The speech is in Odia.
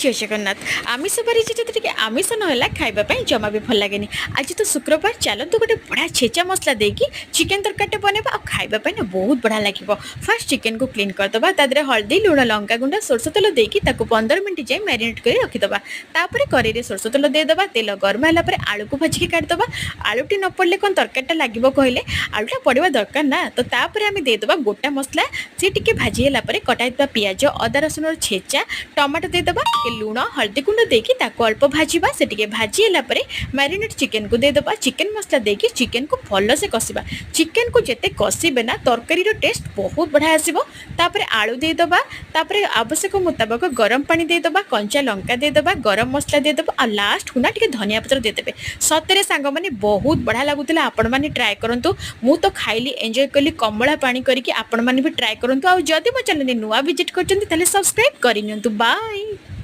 ଜୟ ଜଗନ୍ନାଥ। ଆମିଷ ବାରି ଯଦି ଟିକେ ଆମିଷ ନହେଲା, ଖାଇବା ପାଇଁ ଜମା ବି ଭଲ ଲାଗେନି। ଆଜି ତ ଶୁକ୍ରବାର। ଚାଲନ୍ତୁ, ଗୋଟେ ବଢ଼ିଆ ଛେଚା ମସଲା ଦେଇକି ଚିକେନ୍ ତରକାରୀଟେ ବନେଇବା ଆଉ ଖାଇବା ପାଇଁ ନା ବହୁତ ବଢ଼ିଆ ଲାଗିବ। ଫାର୍ଷ୍ଟ ଚିକେନକୁ କ୍ଲିନ୍ କରିଦେବା। ତା ଦେହରେ ହଳଦୀ, ଲୁଣ, ଲଙ୍କା ଗୁଣ୍ଡ, ସୋରିଷ ତେଲ ଦେଇକି ତାକୁ 15 ମିନିଟ୍ ଯାଏଁ ମ୍ୟାରିନେଟ୍ କରି ରଖିଦେବା। ତାପରେ କରେଇରେ ସୋରିଷ ତେଲ ଦେଇଦେବା। ତେଲ ଗରମ ହେଲା ପରେ ଆଳୁକୁ ଭାଜିକି କାଢ଼ିଦେବା। ଆଳୁଟି ନ ପଡ଼ିଲେ କ'ଣ ତରକାରୀଟା ଲାଗିବ କହିଲେ? ଆଳୁଟା ପଡ଼ିବା ଦରକାର ନା। ତ ତାପରେ ଆମେ ଦେଇଦେବା ଗୋଟା ମସଲା। ସେ ଟିକେ ଭାଜି ହେଲା ପରେ କଟା ହେଇଥିବା ପିଆଜ, ଅଦା ରସୁଣର ଛେଚା, ଟମାଟୋ ଦେଇଦେବା। ଟିକେ ଲୁଣ, ହଳଦୀ ଗୁଣ୍ଡ ଦେଇକି ତାକୁ ଅଳ୍ପ ଭାଜିବା। ସେ ଟିକେ ଭାଜି ହେଲା ପରେ ମ୍ୟାରିନେଟ୍ ଚିକେନକୁ ଦେଇଦେବା। ଚିକେନ ମସଲା ଦେଇକି ଚିକେନକୁ ଭଲସେ କଷିବା। ଚିକେନକୁ ଯେତେ କଷିବେ ନା, ତରକାରୀର ଟେଷ୍ଟ ବହୁତ ବଢ଼ିଆ ଆସିବ। ତାପରେ ଆଳୁ ଦେଇଦେବା। ତାପରେ ଆବଶ୍ୟକ ମୁତାବକ ଗରମ ପାଣି ଦେଇଦେବା। କଞ୍ଚା ଲଙ୍କା ଦେଇଦେବା, ଗରମ ମସଲା ଦେଇଦେବା ଆଉ ଲାଷ୍ଟକୁ ନା ଟିକେ ଧନିଆ ପତ୍ର ଦେଇଦେବେ। ସତରେ ସାଙ୍ଗମାନେ, ବହୁତ ବଢ଼ିଆ ଲାଗୁଥିଲା। ଆପଣମାନେ ଟ୍ରାଏ କରନ୍ତୁ। ମୁଁ ତ ଖାଇଲି, ଏନ୍ଜୟ କଲି କମଳା ପାଣି କରିକି। ଆପଣମାନେ ବି ଟ୍ରାଏ କରନ୍ତୁ। ଆଉ ଯଦି ମୋ ଚ୍ୟାନେଲରେ ନୂଆ ଭିଜିଟ୍ କରୁଛନ୍ତି, ତାହେଲେ ସବସ୍କ୍ରାଇବ୍ କରିନିଅନ୍ତୁ। ବାଏ।